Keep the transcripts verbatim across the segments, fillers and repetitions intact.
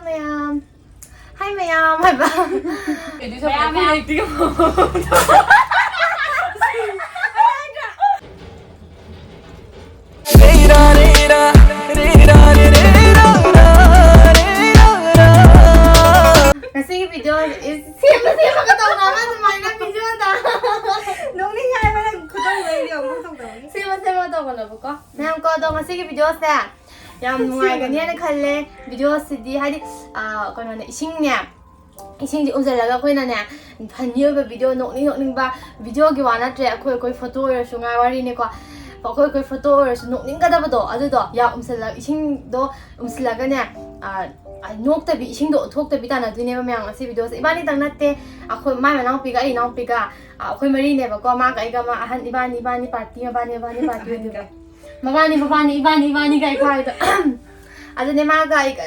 ꯃꯌꯥꯝ꯫ ꯍꯥꯏ ꯃꯌꯥꯝ ꯍꯥꯏꯕ꯫ ꯃꯌꯥꯝ, ꯃꯌꯥꯝ꯫ ꯉꯁꯤꯒꯤ video ꯁꯦꯝꯕ ꯁꯦꯝꯃꯒ ꯇꯧꯅꯕ ꯑꯗꯨꯃꯥꯏꯅ videoꯗ꯫ ꯅꯣꯛꯅꯤꯡꯉꯦ ꯍꯥꯏꯕ ꯅꯪ ꯈꯨꯗꯣꯡꯗꯣ ꯑꯩꯗꯤ ꯑꯃꯨꯛ ꯇꯧꯗꯕꯒꯤ꯫ ꯁꯦꯝꯕ ꯁꯦꯝꯃꯒ ꯇꯧꯒꯅꯣꯕꯀꯣ꯫ ꯃꯌꯥꯝ ꯀꯣ ꯑꯗꯣ ꯉꯁꯤꯒꯤ videoꯁꯦ ꯌꯥꯝ ꯅꯨꯡꯉꯥꯏꯒꯅꯤꯅ ꯈꯜꯂꯦ꯫ Videoꯁꯤꯗꯤ ꯍꯥꯏꯗꯤ ꯑ, ꯀꯩꯅꯣꯅꯦ, ꯏꯁꯤꯡꯅꯦ, ꯏꯁꯤꯡꯁꯦ ꯎꯝꯁꯤꯜꯂꯒ ꯑꯩꯈꯣꯏꯅꯅꯦ funny ꯑꯣꯏꯕ video, ꯅꯣꯛꯅꯤꯡ ꯅꯣꯛꯅꯤꯡꯕ videoꯒꯤ ꯋꯥ ꯅꯠꯇ꯭ꯔꯦ, ꯑꯩꯈꯣꯏ ꯑꯩꯈꯣꯏ photo ꯑꯣꯏꯔꯁꯨ ꯉꯥꯏ ꯋꯥꯔꯤꯅꯦꯀꯣ꯫ ꯑꯩꯈꯣꯏ ꯑꯩꯈꯣꯏ photo ꯑꯣꯏꯔꯁꯨ ꯅꯣꯛꯅꯤꯡꯒꯗꯕꯗꯣ ꯑꯗꯨꯗꯣ ꯌꯥꯝ ꯎꯝꯁꯤꯜꯂꯒ, ꯏꯁꯤꯡꯗꯣ ꯎꯝꯁꯤꯜꯂꯒꯅꯦ, ꯑ, ꯑ, ꯅꯣꯛꯇꯕꯤ, ꯏꯁꯤꯡꯗꯣ ꯎꯠꯊꯣꯛꯇꯕꯤ ꯇꯥꯟꯅꯗꯣꯏꯅꯦꯕ ꯃꯌꯥꯝ ꯉꯁꯤ videoꯁꯦ꯫ ꯏꯕꯥꯅꯤꯇꯪ ꯅꯠꯇꯦ, ꯑꯩꯈꯣꯏ ꯃꯥꯏ ꯃꯅꯥꯎꯄꯤꯒ ꯑꯩ ꯏꯅꯥꯎꯄꯤꯒ, ꯑ, ꯑꯩꯈꯣꯏ ꯃꯔꯤꯅꯦꯕꯀꯣ꯫ ꯃꯥꯒ ꯑꯩꯒ ꯑꯃ ꯑꯍꯟ ꯏꯕꯥꯅꯤ, ꯏꯕꯥꯅꯤ party, ꯃꯕꯥꯅꯤ, ꯃꯕꯥꯅꯤ party ꯑꯣꯏꯗꯣꯏꯕ꯫ ꯃꯕꯥꯅꯤ, ꯃꯕꯥꯅꯤ, ꯏꯕꯥꯅꯤ, ꯏꯕꯥꯅꯤ ꯀꯥꯏ ꯈ꯭ꯋꯥꯏꯗꯣ꯫ ꯑꯗꯨꯅꯦ ꯃꯥꯒ ꯑꯩꯒ,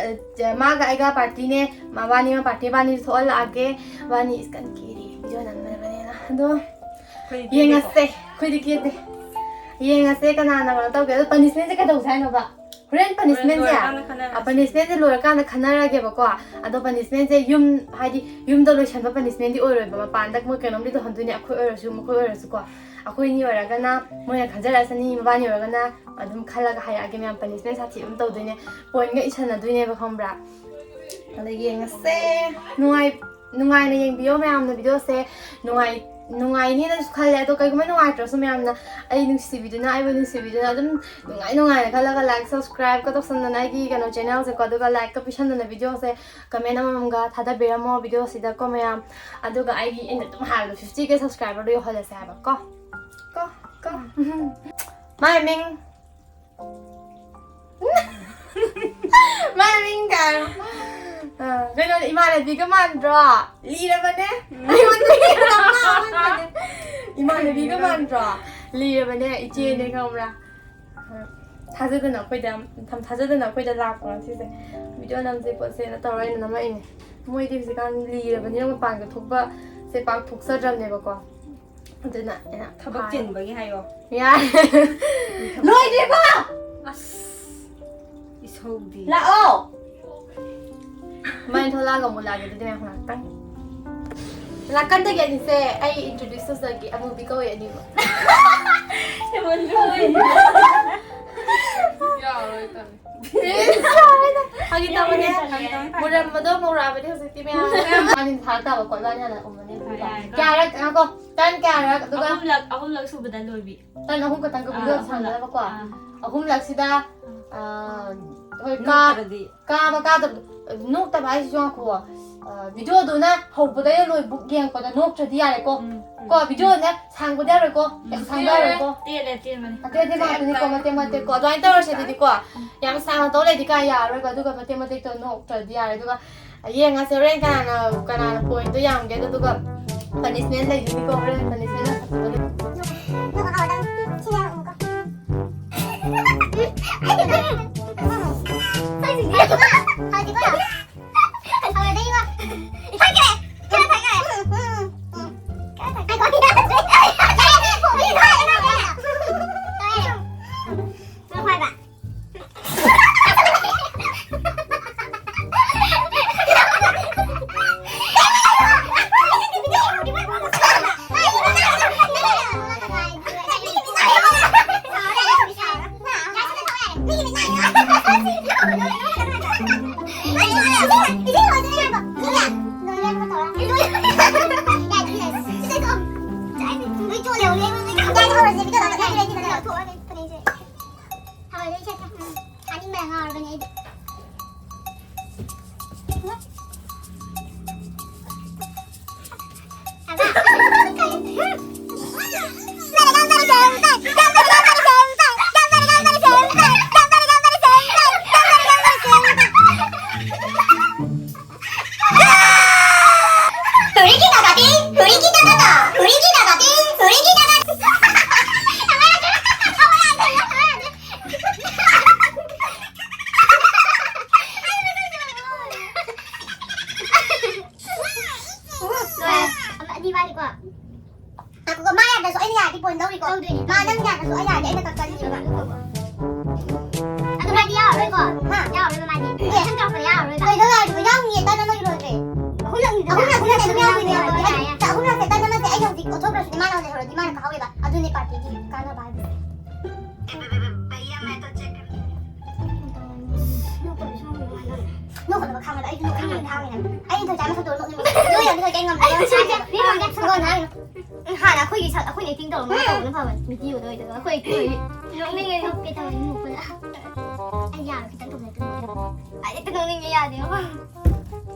ꯑ, ꯃꯥꯒ ꯑꯩꯒ partyꯅꯦ, ꯃꯕꯥꯅꯤ ꯑꯃ party, ꯏꯕꯥꯅꯤ ꯊꯣꯛꯍꯜꯂꯛꯑꯒꯦ꯫ ꯃꯕꯥꯅꯤ ꯏꯁꯀꯟ ꯀꯦꯔꯤ video ꯅꯝꯅꯕꯅꯦꯅ꯫ ꯑꯗꯣ ꯑꯩꯈꯣꯏꯗꯤ ꯌꯦꯡꯉꯁꯦ, ꯑꯩꯈꯣꯏꯗꯤ ꯀꯦꯗꯦ꯫ ꯌꯦꯡꯉꯁꯦ ꯀꯅꯥꯅ ꯀꯩꯅꯣ ꯇꯧꯒꯦ꯫ ꯑꯗꯣ punishmentꯁꯦ ꯀꯩꯗꯧꯁꯦ ꯍꯥꯏꯅꯣꯕ? ꯍꯣꯔꯦꯟ punishmentꯁꯦ? ꯂꯣꯏꯔꯀꯥꯟꯗ ꯈꯟꯅꯔꯁꯦ꯫ ꯑ, punishmentꯁꯦ ꯂꯣꯏꯔꯀꯥꯟꯗ ꯈꯟꯅꯔꯒꯦꯕꯀꯣ꯫ ꯑꯗꯣ punishmentꯁꯦ ꯌꯨꯝ, ꯍꯥꯏꯗꯤ ꯌꯨꯝꯗ ꯂꯣꯏꯁꯟꯕ punishmentꯇꯤ ꯑꯣꯏꯔꯣꯏꯕ, ꯃꯄꯥꯟꯗ ꯃꯣꯏ ꯀꯩꯅꯣꯝꯗꯤ ꯇꯧꯍꯟꯗꯣꯏꯅꯦ, ꯑꯩꯈꯣꯏ ꯑꯣꯏꯔꯁꯨ ꯃꯈꯣꯏ ꯑꯣꯏꯔꯁꯨꯀꯣ꯫ ꯑꯩꯈꯣꯏ ꯑꯅꯤ ꯑꯣꯏꯔꯒꯅ ꯃꯣꯏꯅ ꯈꯟꯖꯔꯛꯑꯁꯅꯤ, ꯃꯕꯥꯅꯤ ꯑꯣꯏꯔꯒꯅ ꯑꯗꯨꯝ ꯈꯜꯂꯒ ꯍꯥꯏꯔꯛꯑꯒꯦ ꯃꯌꯥꯝ꯫ Punishment ꯁꯥꯊꯤꯕ ꯑꯃ ꯇꯧꯗꯣꯏꯅꯦ, pointꯒ ꯏꯁꯟꯅꯗꯣꯏꯅꯦꯕ, ꯈꯪꯕ꯭ꯔꯥ? ꯑꯗ ꯌꯦꯡꯉꯁꯦ꯫ ꯅꯨꯡꯉꯥꯏ-, ꯅꯨꯡꯉꯥꯏꯅ ꯌꯦꯡꯕꯤꯌꯣ ꯃꯌꯥꯝꯅ videoꯁꯦ꯫ ꯅꯨꯡꯉꯥꯏ-, ꯅꯨꯡꯉꯥꯏꯅꯤꯅꯁꯨ ꯈꯜꯂꯦ꯫ ꯑꯗꯣ ꯀꯩꯒꯨꯝꯕ ꯅꯨꯡꯉꯥꯏꯇ꯭ꯔꯁꯨ ꯃꯌꯥꯝꯅ ꯑꯩ ꯅꯨꯡꯁꯤꯕꯤꯗꯨꯅ, ꯑꯩꯕꯨ ꯅꯨꯡꯁꯤꯕꯤꯗꯨꯅ ꯑꯗꯨꯝ ꯅꯨꯡꯉꯥꯏ ꯅꯨꯡꯉꯥꯏꯅ ꯈꯜꯂꯒ like, subscribeꯀ ꯇꯧꯁꯟꯗꯅ ꯑꯩꯒꯤ ꯀꯩꯅꯣ channelꯁꯦꯀꯣ, ꯑꯗꯨꯒ likeꯀ ꯄꯤꯁꯟꯗꯅ videoꯁꯦ comment ꯑꯃꯃꯝꯒ ꯊꯥꯗꯕꯤꯔꯝꯃꯣ videoꯁꯤꯗꯀꯣ ꯃꯌꯥꯝ꯫ ꯑꯗꯨꯒ ꯑꯩꯒꯤ ꯑꯩꯅ ꯑꯗꯨꯝ ꯍꯥꯏꯕꯗꯣ fifty K subscriberꯗꯣ ꯌꯧꯍꯜꯂꯁꯦ ꯍꯥꯏꯕ ꯀꯣ꯫ ꯀꯣ, ꯀꯣ꯫ ꯃꯥꯏ ꯃꯤꯡ꯫ ꯃꯥꯏ ꯃꯤꯡ ꯀꯥꯏ꯫ ꯑ, ꯀꯩꯅꯣꯅꯦ, ꯏꯃꯥꯟꯅꯕꯤꯒ ꯃꯥꯟꯗ꯭ꯔꯣ? ꯂꯤꯔꯕꯅꯦ꯫ ꯑꯩꯉꯣꯟꯗꯒꯤ ꯍꯦꯟꯅ ꯉꯥꯎꯕꯅꯦ꯫ ꯏꯃꯥꯟꯅꯕꯤꯒ ꯃꯥꯟꯗ꯭ꯔꯣ? ꯂꯤꯔꯕꯅꯦ, ꯏꯆꯦꯅꯦ, ꯈꯪꯕ꯭ꯔꯥ? ꯊꯥꯖꯗꯅ ꯑꯩꯈꯣꯏꯗ, ꯊꯥꯖꯗꯅ ꯑꯩꯈꯣꯏꯗ ꯂꯥꯛꯄ ꯉꯁꯤꯁꯦ꯫ Video ꯅꯝꯁꯦ ꯈꯣꯠꯁꯦꯅ ꯇꯧꯔ ꯑꯩꯅ ꯅꯝꯃꯛꯏꯅꯦ꯫ ꯃꯣꯏꯗꯤ ꯍꯧꯖꯤꯛꯀꯥꯟ ꯂꯤꯔꯕꯅꯤꯅ ꯃꯄꯥꯟꯒ ꯊꯣꯛꯄꯁꯦ ꯄꯥꯛ ꯊꯣꯛꯆꯗ꯭ꯔꯕꯅꯦꯕꯀꯣ꯫ ꯑꯗꯨꯅ ꯑꯩꯅ ꯊꯕꯛ ꯐꯥꯔꯦ꯫ ꯆꯤꯟꯕꯒꯤ ꯍꯥꯏꯌꯣ꯫ ꯌꯥꯔꯦ꯫ ꯂꯣꯏꯗ꯭ꯔꯤꯕꯣ? ꯑꯁ, ꯏꯁꯧꯗꯤ꯫ ꯂꯥꯛꯑꯣ꯫ ꯃꯥꯏ ꯊꯣꯛꯂꯛꯑꯒ ꯑꯃꯨꯛ ꯂꯥꯛꯑꯒꯦ ꯑꯗꯨꯗꯤ ꯃꯌꯥꯝ ꯉꯥꯛꯇꯪ꯫ ꯅꯥꯀꯟꯗꯒꯤ ꯑꯅꯤꯁꯦ ꯑꯩ introduce ꯇꯧꯖꯒꯦ, ꯑꯃꯨꯕꯤ ꯀꯧꯋꯦ ꯑꯅꯤꯃꯛ꯫ ꯌꯥꯔꯣꯏ ꯇꯜꯂꯦ꯫ ꯐꯥꯒꯤ ꯇꯧꯕꯅꯦ꯫ ꯃꯨꯔꯝꯕꯗꯣ ꯉꯧꯔꯛꯑꯕꯅꯦ ꯍꯧꯖꯤꯛꯇꯤ ꯃꯌꯥꯝ꯫ ꯃꯥꯅꯤ ꯊꯥꯔꯛ ꯇꯥꯕ ꯀꯣ, ꯏꯕꯥꯅꯤ ꯍꯥꯟꯅ ꯎꯝꯃꯅꯤ ꯑꯗꯨꯒ꯫ ꯌꯥꯔꯦ, ꯉꯥꯏꯈꯣ꯫ ꯇꯟ ꯀꯌꯥꯔꯛ ꯑꯗꯨꯒ ꯑꯍꯨꯝꯂꯛ, ꯑꯍꯨꯝꯂꯛ ꯁꯨꯕꯗ ꯂꯣꯏꯕꯤ꯫ ꯇꯟ ꯑꯍꯨꯝ ꯈꯛꯇꯪ ꯑꯥ, ꯀꯕꯨꯗ ꯑꯍꯨꯝꯂꯛ꯫ ꯁꯥꯟꯅꯗꯕꯀꯣ꯫ ꯑꯥ꯫ ꯑꯍꯨꯝꯂꯛꯁꯤꯗ, ꯑꯥ, ꯍꯣꯏ, ꯀꯥ-, ꯅꯣꯛꯇ꯭ꯔꯗꯤ꯫ ꯀꯥꯕ ꯀꯥꯗꯕ, ꯅꯣꯛꯇꯕ ꯍꯥꯏꯁꯤꯁꯨ ꯉꯥꯏꯈꯣ꯫ ꯑꯥ, video ꯗꯨꯅ ꯍꯧꯕꯗꯩ ꯂꯣꯏꯕꯨꯛ ꯌꯦꯡꯉꯛꯄꯗ ꯅꯣꯛꯇ꯭ꯔꯗꯤ ꯌꯥꯔꯦꯀꯣ꯫ ꯎꯝ, ꯎꯝ꯫ ꯀꯣ, video ꯅꯦ ꯁꯥꯡꯕꯗꯤ ꯌꯥꯔꯣꯏꯀꯣ꯫ ꯌꯥꯝ ꯁꯥꯡꯕ ꯌꯥꯔꯣꯏꯀꯣ꯫ ꯇꯦꯜꯂꯦ, ꯇꯦꯟꯕꯅꯤ꯫ ꯑꯇꯦꯟ ꯑꯇꯦꯟ ꯉꯥꯛꯇꯅꯤꯀꯣ, ꯃꯇꯦꯛ ꯃꯇꯦꯛꯀꯣ꯫ ꯑꯗꯨꯃꯥꯏꯅ ꯇꯧꯔꯁꯦ ꯑꯗꯨꯗꯤꯀꯣ꯫ ꯌꯥꯝ ꯁꯥꯡꯅ ꯇꯧ ꯂꯩꯗꯤ ꯀꯥ ꯌꯥꯔꯔꯣꯏꯕ꯫ ꯑꯗꯨꯒ ꯃꯇꯦꯛ ꯃꯇꯦꯛꯇꯣ ꯅꯣꯛꯇ꯭ꯔꯗꯤ ꯌꯥꯔꯦ꯫ ꯑꯗꯨꯒ ꯌꯦꯡꯉꯁꯦ ꯍꯣꯔꯦꯟ ꯀꯅꯥꯅ, ꯀꯅꯥꯅ point ꯇꯣ ꯌꯥꯝꯒꯦ꯫ ꯑꯗꯨꯗꯨꯒ punishment ꯂꯩꯗꯣꯏꯅꯤꯀꯣ ꯍꯣꯔꯦꯟ, punishment ꯅ ꯐꯖꯕꯗꯣ꯫ ꯅꯣꯛꯀꯅꯨꯕ, ꯈꯥꯡꯉꯣꯕ, ꯑꯩꯁꯨ ꯅꯣꯛꯅꯤꯡꯉꯦ, ꯈꯥꯡꯉꯦ ꯍꯥꯏꯕ꯫ ꯑꯩ ꯅꯤꯡꯊꯧꯖꯥ ꯃꯁꯛꯇꯣ ꯅꯣꯛꯅꯤꯡꯕ꯫ ꯅꯣꯏ ꯌꯥꯝ ꯅꯤꯡꯊꯧꯖꯥ ꯉꯝꯗꯦ, ꯌꯥꯝ ꯁꯥꯏꯁꯦ꯫ ꯃꯤ ꯃꯥꯡꯗ ꯁꯪꯒꯣꯟ ꯍꯥꯏꯔꯤꯅꯣ꯫ ꯎꯝ, ꯍꯥꯟꯅ ꯑꯩꯈꯣꯏꯒꯤ ꯁꯛ-, ꯑꯩꯈꯣꯏꯅ acting ꯇꯧꯔꯝꯕ ꯇꯧꯕꯅ ꯐꯕꯅꯤ, video ꯗ ꯑꯣꯏꯗꯕ꯫ ꯑꯩꯈꯣꯏ acting ꯑꯣꯏꯔꯗꯤ ꯅꯣꯛꯅꯤꯡꯉꯦ꯫ ꯅꯣꯛꯀꯦ ꯇꯧꯋꯦ, ꯅꯣꯛꯄꯗ꯫ ꯑꯩ ꯌꯥꯔꯣꯏ, ꯈꯤꯇꯪ ꯇꯧꯕꯅꯦ, ꯑꯗꯨꯝ꯫ ꯑꯩ ꯍꯦꯛꯇ ꯅꯣꯛꯅꯤꯡꯉꯦ, ꯌꯥꯗꯦꯕ꯫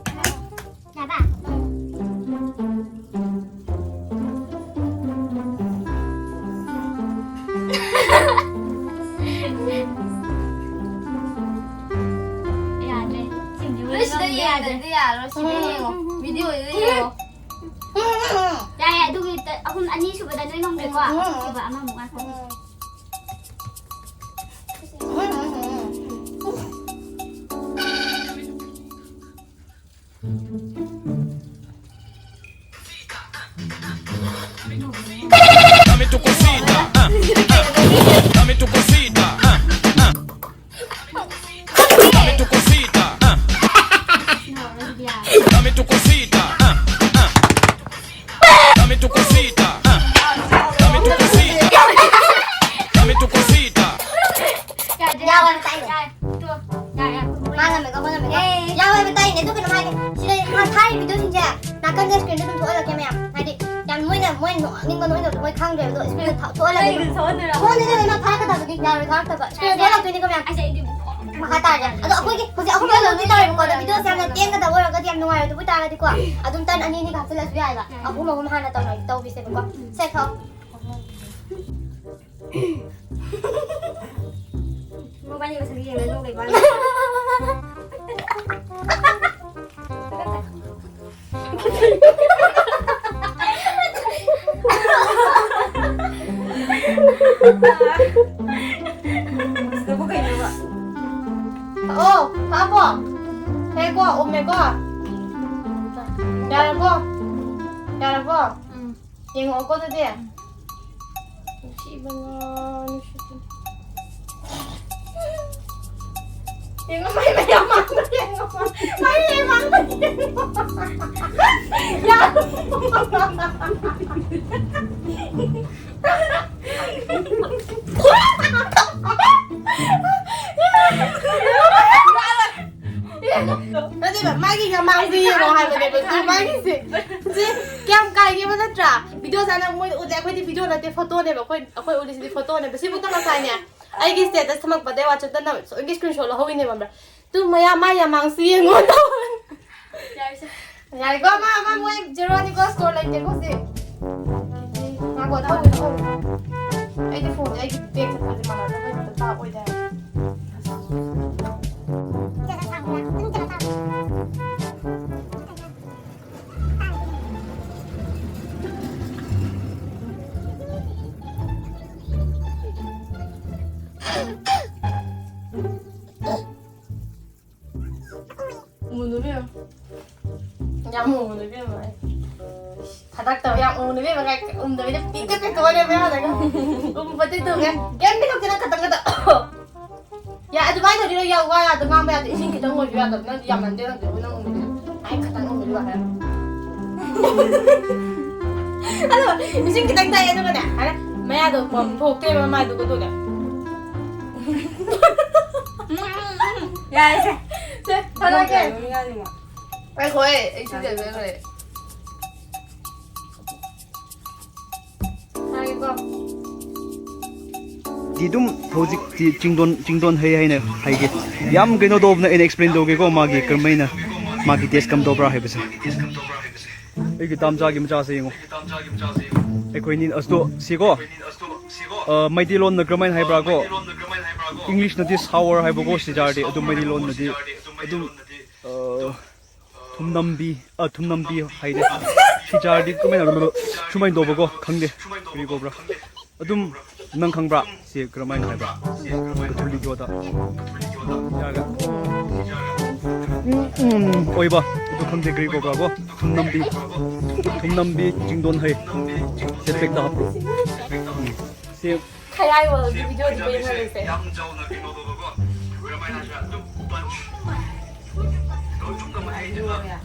ꯌꯥꯕ? ꯌꯥꯗ꯭ꯔꯦ꯫ ꯁꯤꯡꯖꯨ ꯅꯣꯏ ꯁꯤꯗ ꯌꯥꯗ꯭ꯔꯦ꯫ ꯌꯦꯡꯗ꯭ꯔꯗꯤ ꯌꯥꯔꯣꯏ꯫ ꯁꯤꯗ ꯎꯝ꯫ ꯌꯦꯡꯉꯣ꯫ Video ꯗ ꯌꯦꯡꯉꯣ꯫ ꯌꯥꯏ, ꯌꯥꯏ, ꯑꯗꯨꯒꯤ ꯇ-, ꯑꯍꯨꯝ, ꯑꯅꯤ ꯁꯨꯕꯗ ꯅꯣꯏ ꯉꯝꯗ꯭ꯔꯦꯀꯣ? ꯎꯝ꯫ ꯑꯍꯨꯝ ꯁꯨꯕ ꯑꯃꯃꯨꯛ ꯉꯥꯏꯈꯣ꯫ ꯎꯝ꯫ Dame tu cosita, ah, ah. Dame tu cosita, ah, ah. Dame tu cosita, ah. Dame tu cosita, ah, ah. Dame tu cosita, ah. Dame tu cosita. Dame tu cosita. ꯌꯥꯔꯦ, ꯌꯥꯔꯦ, ꯌꯥꯔꯦ, ꯇꯣꯛꯑꯣ꯫ ꯌꯥꯔꯦ, ꯌꯥꯔꯦ꯫ ꯃꯥ ꯉꯝꯃꯦꯀꯣ, ꯑꯩꯈꯣꯏ ꯉꯝꯃꯦꯀꯣ꯫ ꯑꯦ꯫ ꯌꯥꯔꯦ, ꯃꯇꯥꯏꯅꯦ, ꯑꯗꯨ ꯀꯩꯅꯣ ꯍꯥꯏꯒꯦ꯫ ꯁꯤꯗ ꯍꯥ-, ꯊꯥꯔꯤꯕ video ꯁꯤꯡꯁꯦ ꯅꯥꯀꯟꯗ screen ꯗ ꯑꯗꯨꯝ ꯊꯣꯛꯍꯜꯂꯛꯀꯦ ꯃꯌꯥꯝ꯫ ꯍꯥꯏꯗꯤ, ꯌꯥꯝ ꯃꯣꯏꯅ, ꯃꯣꯏ ꯅꯣꯛꯅꯤꯡꯕ ꯅꯣꯛꯅꯤꯡꯗꯕꯗꯣ ꯃꯣꯏ ꯈꯪꯗ꯭ꯔꯦꯕ, ꯑꯗꯣ screen ꯗ ꯊꯣꯛꯍꯜꯂꯛꯀꯦ꯫ ꯊꯣꯛꯍꯜꯂꯦ, ꯊꯣꯛꯍꯜꯂꯦ, ꯃꯥ ꯊꯥꯔꯛꯀꯗꯕꯅꯤ, ꯌꯥꯔꯣꯏ, ꯊꯥꯔꯛꯇꯕ꯫ Screen ꯗ ꯊꯣꯛꯍꯜꯂꯛꯇꯣꯏꯅꯤꯀꯣ ꯃꯌꯥꯝ꯫ ꯑꯁ, ꯑꯩꯗꯤ ꯃꯈꯥ ꯇꯥꯔꯒꯦ꯫ ꯑꯗꯣ ꯑꯩꯈꯣꯏꯒꯤ ꯍꯧꯖꯤꯛ ꯑꯍꯨꯝ ꯂꯣꯏꯕꯗꯤ ꯇꯧꯔꯦꯕꯀꯣ, ꯑꯗꯣ video ꯁꯦ ꯌꯥꯝꯅ ꯇꯦꯟꯒꯗꯕ ꯑꯣꯏꯔꯒꯗꯤ ꯌꯥꯝ ꯅꯨꯡꯉꯥꯏꯔꯣꯏꯗꯕ ꯑꯣꯏꯇꯥꯔꯒꯗꯤ ꯀꯣ, ꯑꯗꯨꯝ turn ꯑꯅꯤ ꯑꯅꯤ ꯍꯥꯞꯆꯤꯜꯂꯁꯨ ꯌꯥꯏꯕ꯫ ꯑꯍꯨꯝ ꯑꯍꯨꯝ ꯍꯥꯟꯅ ꯇꯧꯅ-, ꯇꯧꯕꯤꯁꯦꯕꯀꯣ꯫ ꯁꯦ, ꯊꯣꯛ꯫ ꯃꯕꯥꯅꯤ ꯃꯁꯛ ꯌꯦꯡꯉ ꯅꯣꯛ ꯂꯩꯕ꯫ ꯁꯤꯗꯕꯨ ꯀꯩꯅꯣꯕ? ꯑꯣ, ꯍꯥꯞꯄꯣ꯫ ꯍꯦꯀꯣ, ꯎꯝꯃꯦꯀꯣ꯫ ꯌꯥꯔꯕꯣ? ꯌꯥꯔꯕꯣ? ꯎꯝ꯫ ꯌꯦꯡꯉꯛꯑꯣꯀꯣ ꯑꯗꯨꯗꯤ꯫ ꯅꯨꯡꯁꯤꯕꯅ, ꯅꯨꯡꯁꯤꯕꯅ꯫ ꯌꯦꯡꯉꯣ, ꯃꯩ ꯃꯌꯥꯝ ꯃꯥꯡꯕ ꯌꯦꯡꯉꯣ꯫ ꯃꯩ ꯃꯌꯥꯝ ꯃꯥꯡꯕ ꯌꯦꯡꯉꯣ꯫ ꯌꯥꯔꯣ꯫ ꯌꯦꯡꯉꯣ꯫ ꯃꯥꯒꯤ ꯌꯥꯝꯃꯥꯡꯁꯦ ꯌꯦꯡꯉꯣ ꯍꯥꯏꯕꯅꯦꯕ, ꯑꯗꯨ ꯃꯥꯒꯤꯁꯦ꯫ ꯁꯤ ꯀꯌꯥꯝ ꯀꯥꯏꯒꯦꯕ ꯅꯠꯇ꯭ꯔꯥ? ꯚꯤꯗꯤꯑꯣ ꯁꯥꯟꯅ ꯃꯣꯏꯗ ꯎꯠꯂꯦ, ꯑꯩꯈꯣꯏꯗꯤ ꯚꯤꯗꯤꯑꯣ ꯅꯠꯇꯦ, ꯐꯣꯇꯣꯅꯦꯕ꯫ ꯑꯩꯈꯣꯏ, ꯑꯩꯈꯣꯏ ꯎꯠꯂꯤꯁꯤꯗꯤ ꯐꯣꯇꯣꯅꯦꯕ꯫ ꯁꯤꯕꯨꯛꯇ ꯉꯁꯥꯏꯅꯦ ꯑꯩꯒꯤ ꯁ꯭ꯇꯦꯇꯁ ꯊꯝꯃꯛꯄꯗꯩ ꯋꯥꯆꯞꯇ ꯅꯝ-, ꯁꯣꯏꯒꯤ ꯁ꯭ꯀ꯭ꯔꯤꯟ ꯁꯣꯠ ꯂꯧꯍꯧꯔꯤꯅꯦꯕ, ꯈꯪꯕ꯭ꯔꯥ? ꯇꯨ ꯃꯌꯥ, ꯃꯥ ꯌꯥꯝꯃꯥꯡꯁꯨ ꯌꯦꯡꯉꯣ ꯇꯧꯕꯅꯦ꯫ ꯌꯥꯔꯦꯁꯦ꯫ ꯌꯥꯔꯦꯀꯣ, ꯃꯥ, ꯃꯥ, ꯃꯣꯏ ꯖꯦꯔꯣꯅꯤꯀꯣ, ꯁ꯭ꯀꯣꯔ ꯂꯩꯇꯦꯀꯣ ꯁꯤ꯫ ꯉꯥꯏꯈꯣ, ꯊꯧꯔꯤ, ꯊꯧꯔꯤ꯫ ꯑꯩꯗꯤ ꯐꯣꯟꯁꯦ ꯑꯩꯒꯤ ꯕꯦꯒꯇ ꯊꯝꯃꯗꯤ ꯃꯥꯟꯅꯗꯕꯩ ꯃꯇꯝ ꯇꯥꯛꯑꯣꯏꯗꯦ ꯍꯥꯏꯕ꯫ ꯎꯃꯨ ꯅꯨꯕꯤ ꯑꯃ꯫ ꯌꯥꯝ ꯎꯃꯨ ꯅꯨꯕꯤ ꯑꯃ ꯑꯩ꯫ ꯐꯗꯛꯇꯕ ꯌꯥꯝ ꯎꯃꯨ ꯅꯨꯕꯤ ꯑꯃ ꯀꯥꯏ ꯎꯝꯗꯕꯤꯗ ꯄꯤꯛꯀ ꯄꯤꯛꯀ ꯋꯥꯔꯤ ꯑꯃ ꯌꯥꯎꯔꯒ꯫ ꯎꯃꯨ ꯐꯠꯇꯤ ꯇꯨꯒꯦ꯫ ꯀꯩꯝꯇ ꯈꯛꯇꯅ ꯈꯇꯪ ꯈꯇꯪ꯫ ꯌꯥ, ꯑꯗꯨꯃꯥꯏꯅ ꯇꯧꯗꯤ ꯌꯥꯝ ꯋꯥ ꯌꯥꯗ ꯉꯥꯡꯕ ꯌꯥꯗꯦ꯫ ꯏꯁꯤꯡ ꯈꯤꯇꯪ ꯑꯣꯏꯔꯁꯨ ꯌꯥꯗꯕ꯫ ꯅꯪꯗꯤ ꯌꯥꯝꯃꯟꯗꯦ ꯅꯪꯗꯤ꯫ ꯅꯪ ꯎꯃꯨꯗꯤ꯫ ꯑꯩ ꯈꯇꯪ ꯎꯃꯨꯗꯤ ꯋꯥ ꯍꯥꯏꯔ꯫ ꯑꯗꯣ ꯏꯁꯤꯡ ꯈꯤꯇꯪ ꯊꯛꯑꯦ ꯑꯗꯨꯒꯅꯦ꯫ ꯍꯥꯏꯔ ꯃꯌꯥꯗꯣ ꯄꯣꯝ ꯊꯣꯛꯇꯦꯕ ꯃꯥꯏꯗꯨꯒ ꯑꯗꯨꯒ꯫ ꯌꯥꯔꯦꯁꯦ꯫ ꯁꯦ, ꯊꯥꯔꯛꯑꯒꯦ꯫ ꯅꯣꯡꯃ ꯅꯣꯡꯃ ꯉꯥꯏꯔꯤꯉꯣ꯫ ꯑꯩ ꯍꯣꯏ, ꯑꯩ ꯁꯤꯡꯖꯔ ꯂꯣꯏꯔꯦ꯫ ꯍꯥꯏꯒꯦꯀꯣ꯫ ꯗꯤ ꯑꯗꯨꯝ ꯍꯧꯖꯤꯛꯇꯤ ꯆꯤꯡꯗꯣꯟ, ꯆꯤꯡꯗꯣꯟ ꯍꯩ ꯍꯥꯏꯅ ꯍꯥꯏꯒꯦ꯫ ꯌꯥꯝ ꯀꯩꯅꯣ ꯇꯧꯕꯅ ꯑꯩꯅ ꯑꯦꯛꯁꯄ꯭ꯂꯦꯟ ꯇꯧꯒꯦꯀꯣ, ꯃꯥꯒꯤ ꯀꯔꯝꯍꯥꯏꯅ ꯃꯥꯒꯤ ꯇꯦꯁ ꯀꯝ ꯇꯧꯕ꯭ꯔꯥ ꯍꯥꯏꯕꯁꯦ꯫ ꯑꯩꯒꯤ ꯇꯥꯝꯆꯥꯒꯤ ꯃꯆꯥꯁꯦ ꯌꯦꯡꯉꯣ꯫ ꯑꯩꯈꯣꯏꯅꯤ ꯑꯁꯇꯣ ꯁꯤꯀꯣ꯫ ꯑ, ꯃꯩꯇꯩꯂꯣꯟꯅ ꯀꯔꯝꯍꯥꯏꯅ ꯍꯥꯏꯕ꯭ꯔꯥ ꯀꯣ? ꯏꯪꯂꯤꯁꯅꯗꯤ sour ꯍꯥꯏꯕꯀꯣ, ꯁꯤꯖꯥꯔꯗꯤ꯫ ꯑꯗꯨ ꯃꯩꯇꯩꯂꯣꯟꯅꯗꯤ ꯑꯗꯨꯝ, ꯑ, ꯊꯨꯝꯅꯝꯕꯤ, ꯑ, ꯊꯨꯝꯅꯝꯕꯤ ꯍꯥꯏꯗꯤ꯫ ꯁꯤꯖꯥꯔꯗꯤ ꯀꯃꯥꯏꯅ ꯁꯨꯃꯥꯏꯅ ꯇꯧꯕꯀꯣ? ꯈꯪꯗꯦ꯫ ꯀꯔꯤ ꯀꯧꯕ꯭ꯔꯥ? ꯑꯗꯨꯝ ꯅꯪ ꯈꯪꯕ꯭ꯔꯥ? ꯁꯤ ꯀꯔꯝꯍꯥꯏꯅ ꯍꯥꯏꯕ꯭ꯔꯥ? ꯀꯊꯨꯂꯤꯛ ꯌꯣꯠꯇ꯫ ꯌꯥꯔꯒ꯫ ꯎꯝ, ꯎꯝ, ꯑꯣꯏꯕ꯫ ꯑꯗꯨ ꯈꯪꯗꯦ ꯀꯔꯤ ꯀꯧꯕ꯭ꯔꯥ ꯀꯣ? ꯊꯨꯝꯅꯝꯕꯤ꯫ ꯊꯨꯝꯅꯝꯕꯤ ꯆꯤꯡꯗꯣꯟ ꯍꯩ꯫ ꯁꯦ ꯄꯦꯛꯇ ꯍꯥꯞꯄꯨ꯫ ꯎꯝ꯫ ꯁꯤ ꯈꯌꯥꯏ ꯋꯥꯜꯒꯤ ꯚꯤꯗꯤꯑꯣꯗꯨ ꯌꯦꯡꯍꯜꯂꯁꯦ꯫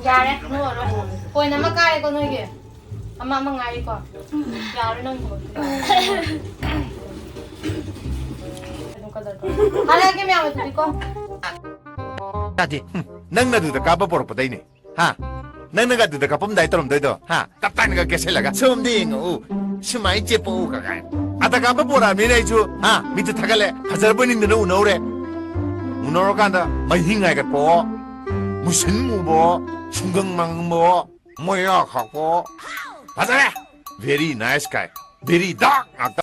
ꯌꯥꯔꯦ, ꯅꯣꯛꯑꯔꯣꯏ꯫ ꯄꯣꯏꯟ ꯑꯃ ꯀꯥꯔꯦꯀꯣ ꯅꯣꯏꯒꯤ꯫ ꯑꯃ, ꯑꯃ ꯉꯥꯏꯔꯤꯀꯣ꯫ ꯌꯥꯔꯣꯏ ꯅꯪ ꯊꯕꯛꯇꯨ꯫ ꯀꯩꯅꯣ ꯀꯗꯔ ꯇꯧ꯫ ꯍꯥꯏꯔꯛꯑꯒꯦ ꯃꯌꯥꯝ ꯑꯗꯨꯗꯤꯀꯣ꯫ ꯌꯥꯗꯦ꯫ ꯎꯝ꯫ ꯅꯪꯅ ꯑꯗꯨꯗ ꯀꯥꯞꯄ ꯄꯣꯔꯛꯄꯗꯩꯅꯦ꯫ ꯍꯥ? ꯅꯪꯅꯒ ꯑꯗꯨꯗ ꯀꯥꯞꯄꯝꯗꯥꯏ ꯇꯧꯔꯝꯗꯣꯏꯗꯣ? ꯍꯥ? ꯇꯞ ꯇꯥꯏꯅꯒ ꯀꯦꯁꯜꯂꯒ, "ꯁꯣꯝꯗ ꯌꯦꯡꯉꯛꯎ, ꯁꯨꯃꯥꯏꯅ ꯆꯦꯞꯄꯛꯎ" ꯀ ꯀꯥꯏꯅ꯫ ꯑꯗ ꯀꯥꯞꯄ ꯄꯣꯔꯛꯑꯕꯅꯤꯅ ꯑꯩꯁꯨ, ꯍꯥ? ꯃꯤꯠꯇ ꯊꯥꯒꯠꯂꯦ, ꯐꯖꯔꯕꯣꯏ ꯅꯤꯡꯗꯅ ꯎꯅꯧꯔꯦ꯫ ꯎꯅꯧꯔꯀꯥꯟꯗ ꯃꯍꯤꯡ ꯍꯥꯏꯒꯠꯄꯣ, ꯃꯨꯁꯤꯟ ꯃꯨꯕꯣ, ꯁꯨꯡꯒꯪ ꯃꯥꯡꯕꯣ, ꯃꯣꯏꯔꯥ ꯈꯥꯛꯄꯣ꯫ ꯐꯖꯔꯦ! Very nice guy, very dark ꯉꯥꯛꯇ꯫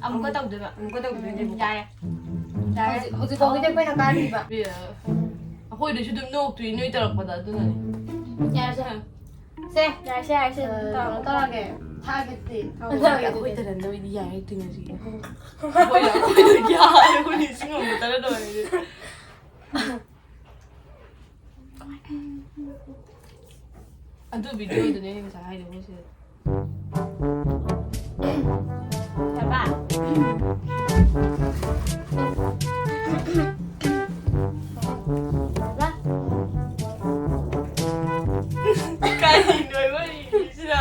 ꯑꯃꯨꯛꯀ ꯇꯧꯗꯣꯏꯕ꯫ ꯍꯥ? ꯑꯃꯨꯛꯀ ꯇꯧꯗꯣꯏꯅꯦꯕꯀꯣ꯫ ꯌꯥꯔꯦ꯫ ꯌꯥꯔꯦ꯫ ꯍꯧꯖꯤꯛ, ꯍꯧꯖꯤꯛ ꯐꯥꯎꯒꯤꯗꯤ ꯑꯩꯈꯣꯏꯅ ꯀꯥꯔꯤꯕ꯫ ꯑꯩꯈꯣꯏꯗꯁꯨ ꯑꯗꯨꯝ ꯅꯣꯛꯇꯣꯏ ꯅꯣꯏ ꯇꯧꯔꯛꯄꯗ, ꯑꯗꯨꯅꯅꯦ꯫ ꯌꯥꯔꯦꯁꯦ꯫ ꯁꯦ꯫ ꯌꯥꯔꯦꯁꯦ, ꯌꯥꯔꯦꯁꯦ꯫ ꯑ, ꯀꯩꯅꯣ ꯇꯧꯔꯒꯦ꯫ ꯊꯥꯒꯠꯇꯦ꯫ ꯑꯩꯈꯣꯏ ꯇꯔꯟꯗ ꯑꯣꯏꯗꯤ ꯌꯥꯔꯦ, ꯇꯤꯟꯅꯁꯤ꯫ ꯑꯩꯈꯣꯏꯅ, ꯑꯩꯈꯣꯏꯅ ꯌꯥꯔꯦ, ꯑꯩꯈꯣꯏ ꯅꯤꯡꯁꯤꯡꯉꯝꯕ ꯇꯔꯟ ꯑꯣꯏꯔꯗꯤ꯫ ꯑꯗꯨ ꯚꯤꯗꯤꯑꯣꯗꯨꯅꯦ ꯑꯩꯅ ꯉꯁꯥꯏ ꯍꯥꯏꯗꯣ, ꯃꯣꯏꯁꯦ꯫ ꯌꯥꯔꯕ? ꯀꯔꯤꯅꯣ ꯏꯕꯥꯅꯤꯒꯤꯁꯤꯅ?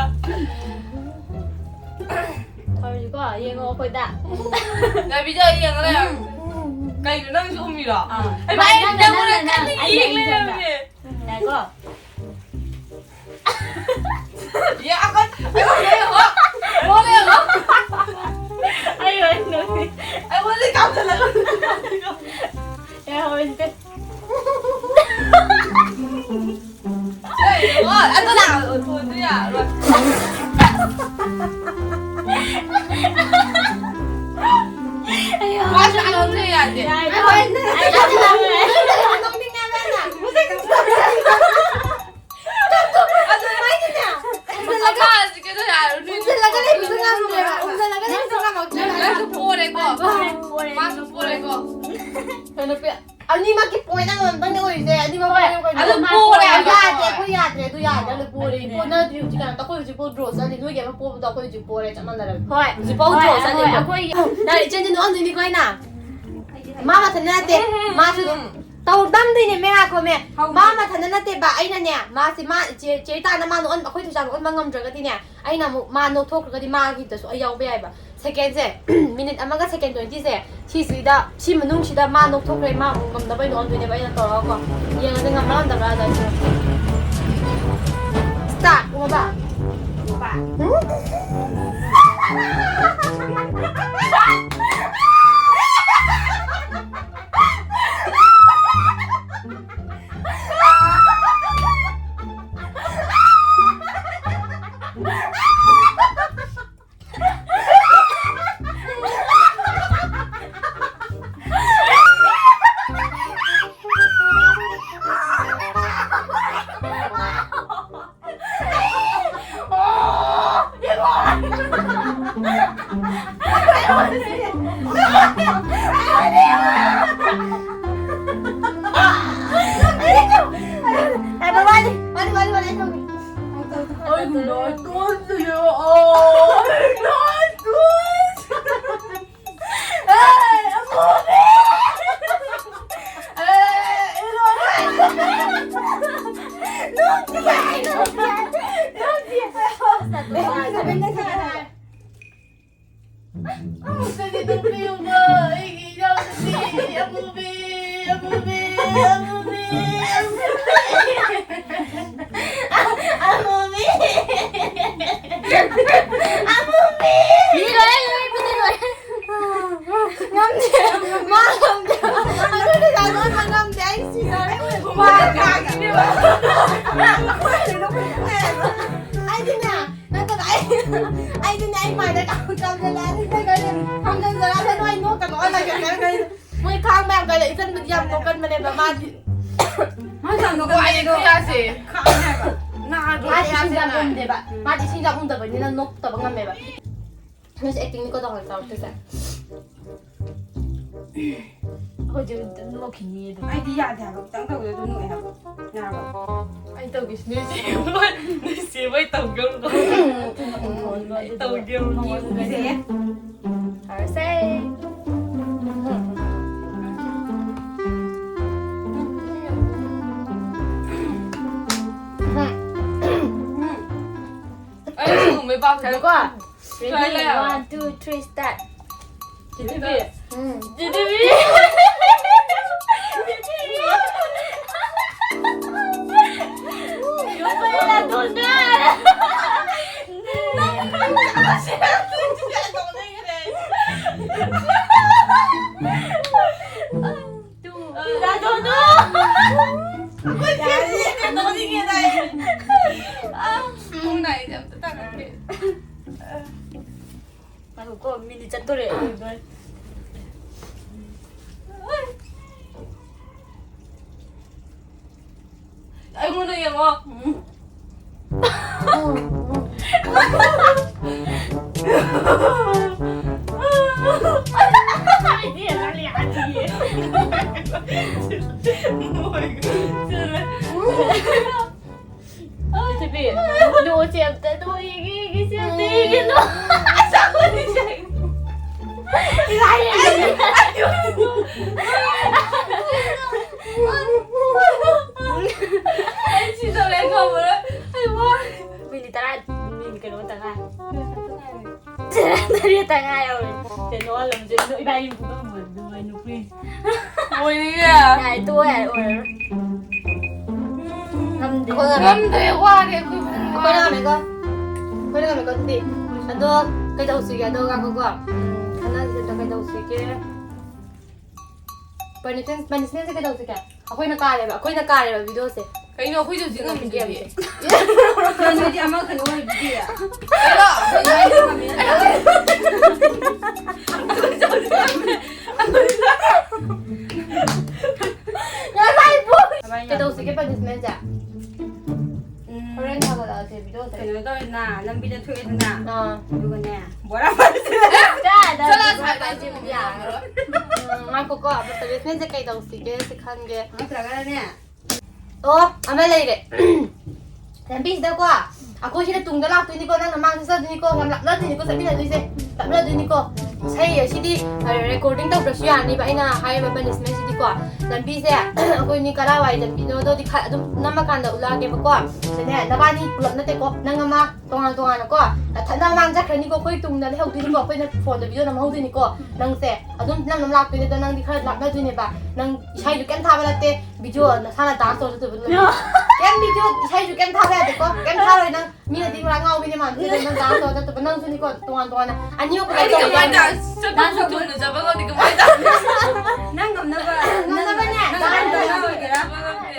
ꯇꯧꯔꯤꯁꯤꯀꯣ, ꯌꯦꯡꯉꯣ ꯑꯩꯈꯣꯏꯗ꯫ ꯅꯕꯤꯗ ꯌꯦꯡꯉ ꯂꯩꯔꯝꯃꯦ꯫ ꯀꯩꯅꯣ, ꯅꯪꯁꯨ ꯎꯝꯃꯤꯔꯣ? ꯑꯥ꯫ ꯍꯩꯃꯥ, ꯑꯩ ꯅꯪꯅ, ꯅꯪꯉꯣꯟꯗ ꯅꯪꯅ, ꯀꯟꯅ ꯑꯩ ꯌꯦꯡ ꯅꯪ ꯂꯩꯔꯝꯃꯦ꯫ ꯉꯥꯏꯈꯣ꯫ ꯌꯦ, ꯑꯩꯉꯣꯟ-, ꯑꯩꯉꯣꯟꯗ ꯌꯦꯡꯉꯣ꯫ ꯑꯩꯉꯣꯟꯗ ꯌꯦꯡꯉꯣ꯫ ꯑꯩ ꯑꯣꯏꯅ ꯅꯣꯛꯅꯤꯡ-, ꯑꯩꯉꯣꯟꯗ ꯀꯥꯞꯁꯤꯜꯂꯒ꯫ ꯑꯦ, ꯍꯣꯏ, ꯁꯦ꯫ ꯑꯦ, ꯌꯦꯡꯉꯣ꯫ ꯑꯗꯨ ꯂꯥꯛꯑꯣ, ꯊꯣꯟꯗꯣ ꯌꯥꯔꯣꯏ꯫ ꯑꯩ ꯃꯥꯁꯨ ꯑꯉꯥꯡꯁꯨ ꯌꯥꯗꯦ꯫ ꯌꯥꯏ, ꯑꯩ ꯍꯣꯏ, ꯅꯪ ꯑꯩ ꯌꯥꯝ ꯂꯥꯡꯉꯦ꯫ ꯅꯣꯛꯅꯤꯡꯉꯦ ꯍꯥꯏꯕ ꯑꯩꯅ꯫ ꯑꯗꯨ ꯃꯥꯏꯗꯤꯅꯦ꯫ ꯎꯝꯁꯤꯜꯂꯒ, ꯃꯈꯥꯁꯤ ꯀꯩꯅꯣ ꯌꯥꯔꯣꯏ, ꯅꯣꯏ ꯎꯝꯁꯤꯜꯂꯒ ꯂꯩꯕꯁꯨ ꯉꯝꯗꯦꯕ꯫ ꯎꯝꯁꯤꯜꯂꯒ ꯂꯩꯕꯁꯨ ꯉꯝꯃꯛꯇ꯭ꯔꯦꯕ꯫ ꯅꯪꯁꯨ ꯄꯣꯔꯦꯀꯣ꯫ ꯄꯣꯔꯦ꯫ ꯃꯥꯁꯨ ꯄꯣꯔꯦꯀꯣ꯫ ꯀꯩꯅꯣ ꯄꯤ-, ꯑꯅꯤꯃꯛꯀꯤ point ꯑꯃꯃꯝꯇꯪꯅꯦ ꯑꯣꯏꯔꯤꯁꯦ꯫ ꯑꯅꯤꯃꯛ ꯍꯣꯏ꯫ ꯄꯣꯔꯦ ꯀꯩꯅꯣ꯫ ꯑꯗꯨ ꯄꯣꯔꯦ ꯌꯥꯗꯦ, ꯍꯥꯏꯕ꯫ ꯑꯩꯈꯣꯏ ꯌꯥꯗ꯭ꯔꯦ, ꯑꯗꯨ ꯌꯥꯗ꯭ꯔꯦ, ꯑꯗꯨ ꯄꯣꯔꯦ꯫ ꯑꯗꯨꯅꯦ꯫ ꯄꯣꯅꯗ꯭ꯔꯤ ꯍꯧꯖꯤꯛꯀꯥꯟ꯫ ꯑꯩꯈꯣꯏ ꯍꯧꯖꯤꯛꯐꯥꯎ draw ꯆꯠꯂꯤ꯫ ꯅꯣꯏꯒꯤ ꯑꯃ ꯄꯣꯕꯗꯣ ꯑꯩꯈꯣꯏ ꯍꯧꯖꯤꯛ ꯄꯣꯔꯦ, ꯆꯞ ꯃꯥꯟꯅꯔꯕꯅꯤ꯫ ꯍꯣꯏ꯫ ꯍꯧꯖꯤꯛꯐꯥꯎ ꯍꯣꯏ, draw ꯍꯣꯏ, ꯆꯠꯂꯤꯕ꯫ ꯑꯩꯈꯣꯏ ꯅꯪ ꯏꯆꯟꯁꯦ ꯅꯣꯛꯍꯟꯗꯣꯏꯅꯤꯀꯣ ꯑꯩꯅ꯫ ꯃꯥ ꯃꯊꯟꯇ ꯅꯠꯇꯦ꯫ ꯃꯥꯁꯨ ꯑꯗꯨꯝ꯫ ꯇꯧꯗꯝꯗꯣꯏꯅꯦ ꯃꯦ, ꯉꯥꯏꯈꯣꯃꯦ꯫ ꯍꯧꯗꯦ꯫ ꯃꯥ ꯃꯊꯟꯇ ꯅꯠꯇꯦꯕ, ꯑꯩꯅꯅꯦ, ꯃꯥꯁꯦ, ꯃꯥ, ꯆꯦ, ꯆꯦ ꯔꯤꯇꯥꯅ ꯃꯥꯅ ꯑꯣꯟ-, ꯑꯩꯈꯣꯏ ꯊꯣꯏꯁꯥꯅ ꯑꯣꯟꯕ ꯉꯝꯗ꯭ꯔꯒꯗꯤꯅꯦ, ꯑꯩꯅ ꯑꯃꯨꯛ ꯃꯥ ꯅꯣꯛꯊꯣꯛꯈ꯭ꯔꯒꯗꯤ ꯃꯥꯒꯤꯗꯁꯨ ꯑꯩ ꯌꯥꯎꯕ ꯌꯥꯏꯕ꯫ ꯁꯦꯀꯦꯟꯁꯦ, ꯃꯤꯅꯤꯠ ꯑꯃꯒ ꯁꯦꯀꯦꯟ ꯇ꯭ꯋꯦꯟꯇꯤꯁꯦ, ꯁꯤꯁꯤꯗ, ꯁꯤ ꯃꯅꯨꯡꯁꯤꯗ ꯃꯥ ꯅꯣꯛꯊꯣꯛꯈ꯭ꯔꯦ, ꯃꯥ ꯑꯃꯨꯛ ꯉꯝꯅꯕ ꯑꯩꯅ ꯑꯣꯟꯗꯣꯏꯅꯦꯕ, ꯑꯩꯅ ꯇꯧꯔꯒꯀꯣ꯫ ꯌꯦꯡꯉꯁꯦ ꯉꯝꯕ꯭ꯔꯥ ꯉꯝꯗꯕ꯭ꯔꯥ ꯑꯗꯣ ꯑꯩꯁꯨ꯫ Start! ꯎꯃꯕ? ꯎꯃꯕ? ꯑꯃꯨꯛꯇꯗꯤ ꯅꯣꯛꯄꯤꯌꯨꯕ, ꯑꯩꯒꯤ ꯏꯅꯥꯎꯅꯨꯄꯤ, ꯑꯃꯨꯕꯤ, ꯑꯃꯨꯕꯤ, ꯑꯃꯨꯕꯤ, ꯑꯃꯨꯕꯤ꯫ ꯃꯤ ꯂꯣꯏ, ꯂꯣꯏ, ꯃꯤ ꯂꯣꯏ꯫ ꯉꯝꯗꯦ, ꯃꯥ ꯉꯝꯗꯦ꯫ ꯑꯗꯨꯅ ꯂꯥꯟ ꯑꯣꯟꯕ ꯉꯝꯗꯦ, ꯑꯩ ꯁꯤꯗꯧꯔꯦ꯫ ꯍꯨꯃꯥꯡ ꯀꯥꯡꯉꯤꯅꯦꯕ꯫ ꯑꯩꯗꯤꯅꯦ, ꯅꯠꯇꯕ, ꯑꯩ, ꯑꯩꯗꯤꯅꯦ, ꯑꯩ ꯃꯥꯏꯗ ꯀꯥꯡ ꯀꯥꯡꯖꯜꯂꯛꯑꯅꯤ, ꯀꯩꯅꯣ, ꯀꯥꯡꯖꯜꯂꯛꯑꯅꯤ, ꯅꯣꯏ ꯅꯣꯛꯀꯅꯣ, ꯑꯣꯜꯂꯒꯦ, ꯀꯩꯅꯣ, ꯀꯩꯅꯣ꯫ ꯃꯣꯏ ꯈꯥꯡꯕ ꯌꯥꯝ ꯀꯜꯂꯦ, ꯏꯆꯟꯕꯨꯗꯤ ꯌꯥꯝ ꯅꯣꯛꯀꯟꯕꯅꯦꯕ, ꯃꯥꯗꯤ꯫ ꯃꯥꯗꯤ ꯌꯥꯝ ꯅꯣꯛꯀꯟꯕꯅꯦ, ꯑꯗꯣ ꯈꯨꯌꯥꯁꯦ꯫ ꯈꯥꯡꯉꯦ ꯍꯥꯏꯕ꯫ ꯅꯥꯗ꯭ꯔꯣ ꯃꯥꯗꯤ ꯏꯁꯤꯡꯁꯦ ꯌꯥꯝ ꯈꯨꯌꯥꯁꯦ? ꯎꯝꯗꯦꯕ꯫ ꯃꯥꯗꯤ ꯏꯁꯤꯡꯁꯦ ꯌꯥꯝ ꯎꯝꯗꯕꯅꯤꯅ ꯅꯣꯛꯇꯕ ꯉꯝꯃꯦꯕ꯫ ꯅꯣꯏꯁꯦ acting ꯅꯤꯀꯣ ꯇꯧꯍꯜꯂꯛꯇꯧꯔꯛꯇꯣꯏꯁꯦ꯫ ꯍꯧꯖꯤꯛ ꯑꯗꯨꯝ ꯅꯣꯛꯈꯤꯅꯤ ꯑꯗꯨꯝ꯫ ꯑꯩꯗꯤ ꯌꯥꯗꯦ ꯍꯥꯏꯕ, ꯈꯤꯇꯪ ꯇꯧꯕꯗ ꯑꯗꯨꯝ ꯅꯣꯛꯑꯦ ꯍꯥꯏꯕ꯫ ꯌꯥꯔꯕꯣ? ꯑꯩ ꯇꯧꯒꯦꯁꯤ ꯅꯣꯏꯁꯦ꯫ ꯅꯣꯏꯁꯦ ꯃꯣꯏ ꯇꯧꯒꯦ ꯑꯃꯨꯛ꯫ ꯇꯧꯒꯦ ꯑꯃꯨꯛ꯫ ꯀꯤꯖꯩꯌꯦ꯫ ꯇꯧꯔꯁꯦ꯫ ꯀꯣ꯫ Ready? One, two, three, start. ꯎꯝ꯫ ꯄꯨꯡ ꯅꯥꯏꯗꯦ, ꯑꯝꯇ ꯇꯥꯔꯛꯇꯦ꯫ ꯉꯥꯏꯈꯣꯀꯣ, ꯃꯤꯅꯤꯠ ꯆꯠꯇꯣꯔꯦ꯫ ꯑꯩꯉꯣꯟꯗ ꯌꯦꯡꯉꯣ꯫ ꯃꯣꯏꯒ ꯆꯠꯂꯦ꯫ ꯅꯣꯁꯦ ꯑꯝꯇ ꯅꯣꯏ ꯌꯦꯡꯒꯦ, ꯌꯦꯡꯒꯦ, ꯁꯤ ꯑꯝꯇ ꯌꯦꯡꯒꯦ, ꯅꯣ꯫ ꯑꯩ ꯁꯤꯗꯧꯔꯦ, ꯉꯝꯃꯔꯣꯏ꯫ ꯑꯩ ꯋꯥꯔꯦ꯫ ꯃꯤꯅꯤꯠ ꯇꯔꯥ, ꯃꯤꯅꯤꯠ ꯀꯩꯅꯣ ꯈꯛꯇ ꯉꯥꯏꯔꯦ꯫ ꯇꯔꯦꯠꯇ ꯉꯥꯏꯍꯧꯔꯦ꯫ ꯀꯩꯅꯣ ꯍꯜꯂꯝꯁꯦ, ꯏꯕꯥꯅꯤ ꯄꯨꯡꯉꯝ ꯑꯣꯏꯕꯗꯨ ꯃꯣꯏ ꯅꯨꯄꯤ꯫ ꯑꯣꯏꯔꯤꯌꯦ꯫ ꯌꯥꯔꯦ, ꯇꯣꯛꯑꯣ ꯌꯥꯔꯦ, ꯑꯣꯏꯔꯔꯣꯏ꯫ ꯉꯝꯗꯦ꯫ ꯉꯝꯗ꯭ꯔꯦ, ꯋꯥꯔꯦ ꯑꯩꯈꯣꯏ ꯄꯨꯡ ꯑꯩꯈꯣꯏꯅ ꯉꯝꯃꯦꯀꯣ꯫ ꯑꯩꯈꯣꯏꯅ ꯉꯝꯃꯦꯀꯣ ꯑꯗꯨꯗꯤ꯫ ꯑꯗꯣ ꯀꯩꯗꯧꯁꯤꯒꯦ? ꯑꯗꯣ ꯉꯥꯏꯈꯣꯀꯣ꯫ ꯎꯝ, ꯈꯟꯅꯁꯤꯗ ꯀꯩꯗꯧꯁꯤꯒꯦ? ꯄꯅꯤꯁꯃꯦꯟ-, ꯄꯅꯤꯁꯃꯦꯟꯁꯦ ꯀꯩꯗꯧꯁꯤꯒꯦ? ꯑꯩꯈꯣꯏꯅ ꯀꯥꯔꯦꯕ, ꯑꯩꯈꯣꯏꯅ ꯀꯥꯔꯦꯕ ꯚꯤꯗꯤꯑꯣꯁꯦ꯫ ꯀꯩꯅꯣ ꯑꯩꯈꯣꯏꯁꯨ ꯍꯧꯖꯤꯛ ꯉꯝꯃꯤꯗꯨꯗꯤ? ꯒꯦꯝꯁꯦ꯫ ꯅꯣꯏꯗꯤ ꯑꯃ ꯀꯩꯅꯣ ꯑꯣꯏꯕꯗꯤ꯫ ꯀꯩꯅꯣ? ꯑꯩꯈꯣꯏꯁꯨ ꯍꯧꯖꯤꯛ ꯉꯝꯃꯤ꯫ ꯉꯁꯥꯏ ꯄꯨꯡ ꯀꯩꯗꯧꯁꯤꯒꯦ ꯄꯅꯤꯁꯃꯦꯟꯁꯦ? ꯎꯝ꯫ ꯍꯣꯔꯦꯟ ꯊꯥꯒꯠꯂꯛꯑꯁꯦ ꯚꯤꯗꯤꯑꯣꯁꯦ꯫ ꯀꯩꯅꯣ ꯇꯧꯔꯦꯗꯅ, ꯂꯝꯕꯤꯗ ꯊꯣꯛꯑꯦꯗꯅ꯫ ꯑꯥ꯫ ꯑꯗꯨꯒꯅꯦ, ꯕꯣꯔꯥ ꯄꯥꯏꯁꯤꯜꯂꯦ꯫ ꯆꯥꯗ ꯆꯠꯂꯣ, ꯕꯣꯔꯥ ꯁ꯭ꯋꯥꯏꯗ ꯄꯥꯏꯁꯤꯜꯂꯦ꯫ ꯌꯥꯔꯣꯏ꯫ ꯎꯝ, ꯉꯥꯏꯈꯣꯀꯣ, ꯄꯅꯤꯁꯃꯦꯟꯁꯦ ꯀꯩꯗꯧꯁꯤꯒꯦ ꯁꯤ ꯈꯟꯒꯦ꯫ ꯅꯠꯇ꯭ꯔꯒꯅꯅꯦ꯫ ꯑꯣ, ꯑꯃ ꯂꯩꯔꯦ꯫ ꯂꯝꯕꯤꯁꯤꯗꯀꯣ, ꯑꯩꯈꯣꯏ ꯁꯤꯗ ꯇꯨꯡꯗ ꯂꯥꯛꯇꯣꯏꯅꯤꯀꯣ, ꯅꯪꯅ ꯃꯥꯡꯗ ꯆꯠꯇꯣꯏꯅꯤꯀꯣ, ꯌꯥꯝ ꯂꯥꯞꯅꯗꯣꯏꯅꯤꯀꯣ, ꯆꯠꯃꯤꯟꯅꯗꯣꯏꯁꯦ꯫ ꯂꯥꯞꯅꯗꯣꯏꯅꯤꯀꯣ꯫ ꯏꯁꯩ ꯑꯁꯤꯗꯤ ꯔꯦꯀꯣꯔꯗꯤꯡ ꯇꯧꯗ꯭ꯔꯁꯨ ꯌꯥꯅꯤꯕ꯫ ꯑꯩꯅ ꯍꯥꯏꯔꯤꯕ ꯄꯅꯤꯁꯃꯦꯟꯁꯤꯗꯤꯀꯣ, ꯂꯝꯕꯤꯁꯦ ꯑꯩꯈꯣꯏꯅꯤ ꯀꯔꯥꯏꯋꯥꯏꯗꯅꯣꯗꯣꯗꯤ ꯈ-, ꯑꯗꯨꯝ ꯅꯝꯃꯀꯥꯟꯗ ꯎꯠꯂꯛꯑꯒꯦꯕꯀꯣ꯫ ꯁꯤꯗꯅꯦ, ꯅꯕꯥꯅꯤ ꯄꯨꯂꯞ ꯅꯠꯇꯦꯀꯣ, ꯅꯪ ꯑꯃ ꯇꯣꯉꯥꯟ ꯇꯣꯉꯥꯟꯅꯀꯣ, ꯅꯊꯟꯗ ꯃꯥꯡꯖꯈ꯭ꯔꯅꯤꯀꯣ꯫ ꯑꯩꯈꯣꯏ ꯇꯨꯡꯗ ꯂꯩꯍꯧꯗꯣꯏꯅꯤꯀꯣ, ꯑꯩꯈꯣꯏꯅ ꯐꯣꯟꯗ ꯚꯤꯗꯤꯑꯣ ꯅꯝꯍꯧꯗꯣꯏꯅꯤꯀꯣ꯫ ꯅꯪꯁꯦ ꯑꯗꯨꯝ ꯅꯝ ꯅꯝ ꯂꯥꯛꯇꯣꯏꯅꯦ, ꯑꯗꯣ ꯅꯪꯗꯤ ꯈꯔ ꯂꯥꯞꯅꯗꯣꯏꯅꯦꯕ꯫ ꯅꯪ ꯏꯁꯩꯁꯨ ꯀꯩꯝ ꯊꯥꯕ ꯅꯠꯇꯦ, ꯚꯤꯗꯤꯑꯣ ꯅꯁꯥꯅ ꯗꯥꯟꯁ ꯇꯧꯔ ꯆꯠꯇꯣꯏꯕ ꯅꯣꯏ꯫ ꯀꯩꯝ ꯚꯤꯗꯤꯑꯣ, ꯏꯁꯩꯁꯨ ꯀꯩꯝ ꯊꯥꯕ ꯌꯥꯗꯦꯀꯣ, ꯀꯩꯝ ꯊꯥꯔꯣꯏ ꯅꯪ꯫ ꯃꯤꯅꯗꯤ ꯄꯨꯔꯥ ꯉꯥꯎꯕꯤꯅꯦ ꯃꯥꯟꯕꯁꯤꯗ ꯅꯪ ꯗꯥꯟꯁ ꯇꯧꯔ ꯆꯠꯇꯣꯏꯕ꯫ ꯅꯪꯁꯨꯅꯤꯀꯣ, ꯇꯣꯉꯥꯟ ꯇꯣꯉꯥꯟꯅ ꯑꯅꯤ ꯑꯍꯨꯝ ꯄꯨꯂꯞ ꯑꯩꯗꯤ ꯇꯧꯔꯣꯏ꯫ ꯀꯃꯥꯏꯅ ꯗꯥꯟꯁ ꯆꯠꯄ ꯗꯥꯟꯁ ꯈꯣꯠꯄ ꯇꯧꯕ ꯆꯨꯝꯅ ꯆꯠꯄ ꯉꯝꯗꯦ ꯀꯃꯥꯏꯅ ꯇꯧꯅꯤ? ꯅꯪ ꯉꯝꯅꯕ, ꯉꯝꯅꯕꯅꯦ, ꯅꯪ ꯗꯥꯟꯁ ꯉꯝꯅꯕ ꯇꯧꯔꯣ꯫ ꯑꯣꯏꯒꯦꯔꯥ?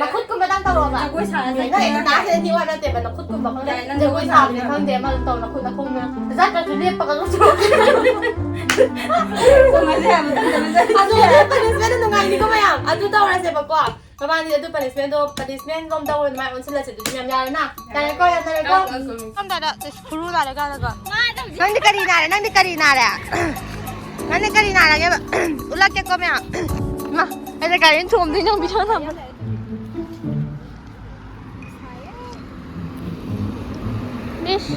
ꯅꯈꯨꯠꯀꯨꯝꯕꯗꯪ ꯇꯧꯔꯣꯕ꯫ ꯖꯒꯣꯏ ꯁꯥꯔ ꯅꯣꯏ ꯆꯠꯀꯦꯔꯥ? ꯗꯥꯟꯁ ꯑꯅꯤ ꯋꯥꯠ ꯅꯠꯇꯦꯕ, ꯅꯈꯨꯠꯀꯨꯝꯕ ꯈꯪꯗꯦ, ꯌꯥꯏ, ꯅꯪ ꯖꯒꯣꯏ ꯖꯒꯣꯏ ꯁꯥꯕꯅꯤ ꯁꯥꯕꯅꯤ ꯈꯪꯗꯦ, ꯑꯃ ꯑꯗꯨꯝ ꯇꯧ, ꯅꯈꯨꯠ ꯅꯈꯣꯡꯅ꯫ ꯖꯠꯇ꯭ꯔꯁꯨ ꯂꯦꯞꯄꯒ ꯑꯗꯨꯝ ꯇꯧꯔꯣ꯫ ꯆꯨꯝꯃꯁꯦ ꯌꯥꯝ ꯃꯊꯪ ꯆꯠꯂꯁꯦ꯫ ꯑꯗꯨ ꯄꯅꯤꯁꯃꯦꯟꯗ ꯅꯨꯡꯉꯥꯏꯅꯤꯀꯣ ꯃꯌꯥꯝ, ꯑꯗꯨ ꯇꯧꯔꯁꯦꯕꯀꯣ꯫ ꯃꯕꯥꯅꯤ ꯑꯗꯨ ꯄꯅꯤꯁꯃꯦꯟꯗꯣ, ꯄꯅꯤꯁꯃꯦꯟ ꯂꯣꯝꯗ ꯑꯣꯏꯅ ꯃꯥꯏ ꯑꯣꯟꯁꯤꯜꯂꯁꯦ ꯑꯗꯨꯗꯤ ꯃꯌꯥꯝ, ꯌꯥꯔꯦꯅ? ꯌꯥꯔꯦꯀꯣ, ꯌꯥꯅꯔꯦꯀꯣ? ꯁꯝꯗꯥꯏꯗ ꯈꯨꯔꯨ ꯅꯥꯔꯦ ꯀꯥꯟꯗꯀꯣ꯫ ꯅꯪꯗꯤ ꯀꯔꯤ ꯅꯥꯔꯦ? ꯅꯪꯗꯤ ꯀꯔꯤ ꯅꯥꯔꯦ? ꯅꯪꯗꯤ ꯀꯔꯤ ꯅꯥꯔꯒꯦꯕ? ꯎꯠꯂꯛꯀꯦꯀꯣ ꯃꯌꯥꯝ꯫ ꯏꯃꯥ, ꯑꯩꯅ ꯒꯥꯔꯤ ꯊꯣꯝꯗꯣꯏꯅꯦ, ꯕꯤꯁꯥ ꯊꯝꯕ꯫ ꯏꯁ꯫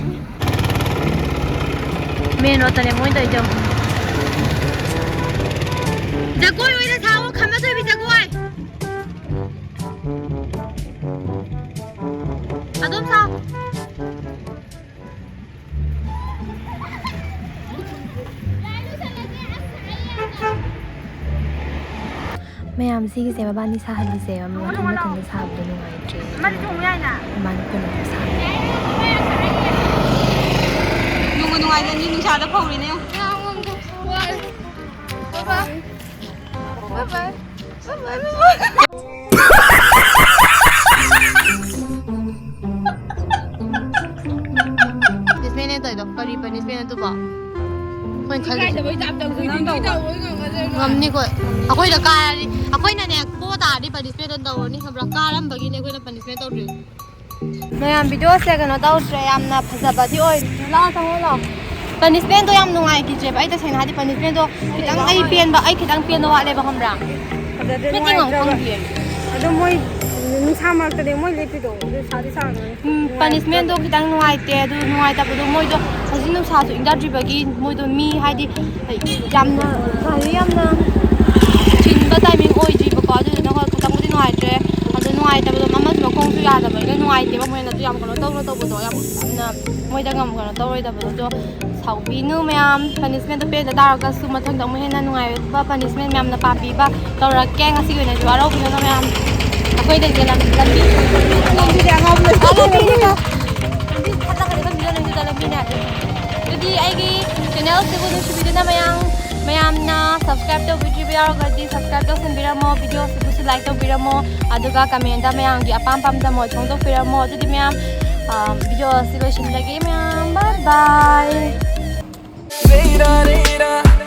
ꯃꯦꯟ ꯔꯣꯗꯇꯅꯦ ꯃꯣꯏ ꯇꯧꯔꯤꯗꯣ꯫ ꯖꯒꯣꯏ ꯑꯣꯏꯅ ꯁꯥꯑꯣ, ꯈꯝꯕ ꯊꯣꯏꯕꯤ ꯖꯒꯣꯏ꯫ ꯑꯗꯨꯝ ꯁꯥꯎ꯫ ꯃꯌꯥꯝ ꯁꯤꯒꯤꯁꯦ ꯃꯕꯥꯅꯤ ꯁꯥꯍꯜꯂꯤꯁꯦ ꯃꯊꯟ ꯃꯊꯟꯗ ꯁꯥꯕꯗꯣ ꯅꯨꯡꯉꯥꯏꯇ꯭ꯔꯦ꯫ ꯃꯕꯥꯅꯤ ꯄꯨꯟꯅ ꯁꯥꯕ꯫ ꯅꯨꯡꯕꯨ ꯅꯨꯡꯉꯥꯏꯖꯅꯤ, ꯅꯨꯡꯁꯥꯗ ꯐꯧꯔꯤꯅꯦ ꯌꯦꯡꯉꯨ꯫ ꯄꯅꯤꯁꯃꯦꯟꯅꯦ ꯇꯧꯔꯤꯗꯣ꯫ ꯀꯔꯤ ꯄꯅꯤꯁꯃꯦꯟ ꯑꯗꯨꯕꯣ? ꯑꯩꯈꯣꯏꯅ ꯈꯜꯂꯤꯁꯦ꯫ ꯏꯀꯥꯏꯗꯕꯩ ꯇꯥꯏꯞ ꯇꯧꯗꯣꯏꯅꯤ, ꯇꯧꯔꯣꯏ ꯉꯝꯃꯁꯦ꯫ ꯉꯝꯅꯤꯀꯣ꯫ ꯑꯩꯈꯣꯏꯗ ꯀꯥꯔꯗꯤ, ꯑꯩꯈꯣꯏꯅꯅꯦ ꯄꯣ ꯇꯥꯔꯗꯤ ꯄꯅꯤꯁꯃꯦꯟ ꯑꯗꯨꯝ ꯇꯧꯔꯅꯤ, ꯈꯪꯕ꯭ꯔꯥ? ꯀꯥꯔꯝꯕꯒꯤꯅꯦ ꯑꯩꯈꯣꯏꯅ ꯄꯅꯤꯁꯃꯦꯟ ꯇꯧꯗ꯭ꯔꯤꯁꯦ꯫ ꯃꯌꯥꯝ ꯚꯤꯗꯤꯑꯣꯁꯦ ꯀꯩꯅꯣ ꯇꯧꯗ꯭ꯔꯦ, ꯌꯥꯝꯅ ꯐꯖꯕꯗꯤ ꯑꯣꯏꯗ꯭ꯔꯦ꯫ ꯂꯥꯛꯑꯣ, ꯆꯪꯉꯣ ꯂꯥꯛꯑꯣ꯫ ꯄꯅꯤꯁꯃꯦꯟꯗꯣ ꯌꯥꯝ ꯅꯨꯡꯉꯥꯏꯈꯤꯗ꯭ꯔꯦꯕ꯫ ꯑꯩ ꯇꯁꯦꯡꯅ ꯍꯥꯏꯗꯤ ꯄꯅꯤꯁꯃꯦꯟꯗꯣ ꯈꯤꯇꯪ ꯑꯩ ꯄꯦꯟꯕ, ꯑꯩ ꯈꯤꯇꯪ ꯄꯦꯟꯕ ꯋꯥꯠꯂꯦꯕ, ꯈꯪꯕ꯭ꯔꯥ? ꯐꯖꯗ꯭ꯔꯦ, ꯃꯤꯠ ꯇꯤꯡꯉꯝ ꯅꯨꯡꯉꯥꯏꯇ꯭ꯔꯕ꯫ ꯈꯪꯗꯦ꯫ ꯑꯗꯣ ꯃꯣꯏ ꯅꯨꯡꯁꯥ ꯃꯔꯛꯇꯅꯦ ꯃꯣꯏ ꯂꯦꯞꯄꯤꯗꯣ, ꯑꯗꯨ ꯁꯥꯗꯤ ꯁꯥꯔꯝꯒꯅꯤ꯫ ꯎꯝ, ꯄꯅꯤꯁꯃꯦꯟꯗꯣ ꯈꯤꯇꯪ ꯅꯨꯡꯉꯥꯏꯇꯦ꯫ ꯑꯗꯨ ꯅꯨꯡꯉꯥꯏꯇꯕꯗꯣ ꯃꯣꯏꯗꯣ ꯍꯧꯖꯤꯛ ꯅꯨꯡꯁꯥꯁꯨ ꯏꯪꯊꯗ꯭ꯔꯤꯕꯒꯤ ꯃꯣꯏꯗꯣ ꯃꯤ ꯍꯥꯏꯗꯤ ꯌꯥꯝꯅ ꯒꯥꯔꯤ ꯌꯥꯝꯅ ꯆꯤꯟꯕ ꯇꯥꯏꯃꯤꯡ ꯑꯣꯏꯗ꯭ꯔꯤꯕꯀꯣ꯫ ꯑꯗꯨꯗꯨꯅ ꯍꯣꯏ, ꯈꯤꯇꯪꯕꯨꯗꯤ ꯅꯨꯡꯉꯥꯏꯇ꯭ꯔꯦ꯫ ꯑꯗꯣ ꯅꯨꯡꯉꯥꯏꯇꯕꯗꯣ ꯑꯃꯁꯨ ꯃꯈꯣꯡꯁꯨ ꯌꯥꯗꯕꯅꯤꯅ ꯅꯨꯡꯉꯥꯏꯇꯦꯕ꯫ ꯃꯣꯏꯅ ꯑꯗꯨ ꯌꯥꯝ ꯀꯩꯅꯣ ꯇꯧꯅ ꯇꯧꯕꯗꯣ, ꯌꯥꯝ ꯌꯥꯝꯅ ꯃꯣꯏꯗ ꯉꯝ ꯀꯩꯅꯣ ꯇꯧꯔꯣꯏꯗꯕꯗꯣ꯫ ꯑꯗꯣ ꯁꯥꯎꯕꯤꯅꯨ ꯃꯌꯥꯝ, ꯄꯅꯤꯁꯃꯦꯟꯗꯣ ꯄꯦꯟꯗ ꯇꯥꯔꯒꯁꯨ ꯃꯊꯪꯗ ꯑꯃꯨꯛ ꯍꯦꯟꯅ ꯅꯨꯡꯉꯥꯏꯕ ꯄꯅꯤꯁꯃꯦꯟ ꯃꯌꯥꯝꯅ ꯄꯥꯝꯕꯤꯕ ꯇꯧꯔꯛꯀꯦ꯫ ꯉꯁꯤꯒꯤ ꯑꯣꯏꯅꯗꯤ ꯋꯥꯔꯧꯕꯤꯒꯅꯨ ꯃꯌꯥꯝ꯫ ꯑꯩꯈꯣꯏꯗꯒꯤ ꯂꯝ-, ꯂꯝꯕꯤ ꯅꯪꯒꯤꯗꯤ ꯑꯉꯥꯎꯕ ꯂꯩꯇꯦ꯫ ꯑꯥ, ꯂꯝꯕꯤꯅꯤꯗ꯫ ꯂꯝꯕꯤ ꯊꯠꯂꯒꯗꯤ ꯈꯪꯗꯦꯗ ꯅꯪꯁꯨ ꯂꯝꯕꯤꯅꯦ꯫ ꯑꯗꯨꯗꯤ ꯑꯩꯒꯤ ꯆꯦꯅꯦꯜꯁꯤꯕꯨ ꯅꯨꯡꯁꯤꯕꯤꯗꯨꯅ ꯃꯌꯥꯝ, ꯃꯌꯥꯝꯅ subscribe ꯇꯧꯕꯤꯗ꯭ꯔꯤꯕ ꯌꯥꯎꯔꯒꯗꯤ subscribe ꯇꯧꯁꯟꯕꯤꯔꯝꯃꯣ, videoꯁꯤꯕꯨꯁꯨ like ꯇꯧꯕꯤꯔꯝꯃꯣ, ꯑꯗꯨꯒ commentꯗ ꯃꯌꯥꯝꯒꯤ ꯑꯄꯥꯝ ꯄꯥꯝꯗ ꯃꯣꯠ ꯐꯣꯡꯗꯣꯛꯄꯤꯔꯝꯃꯣ꯫ ꯑꯗꯨꯗꯤ ꯃꯌꯥꯝ, ꯑ, videoꯁꯤ ꯂꯣꯏꯁꯤꯟꯖꯔꯒꯦ ꯃꯌꯥꯝ꯫ Bye bye꯫ Later, later.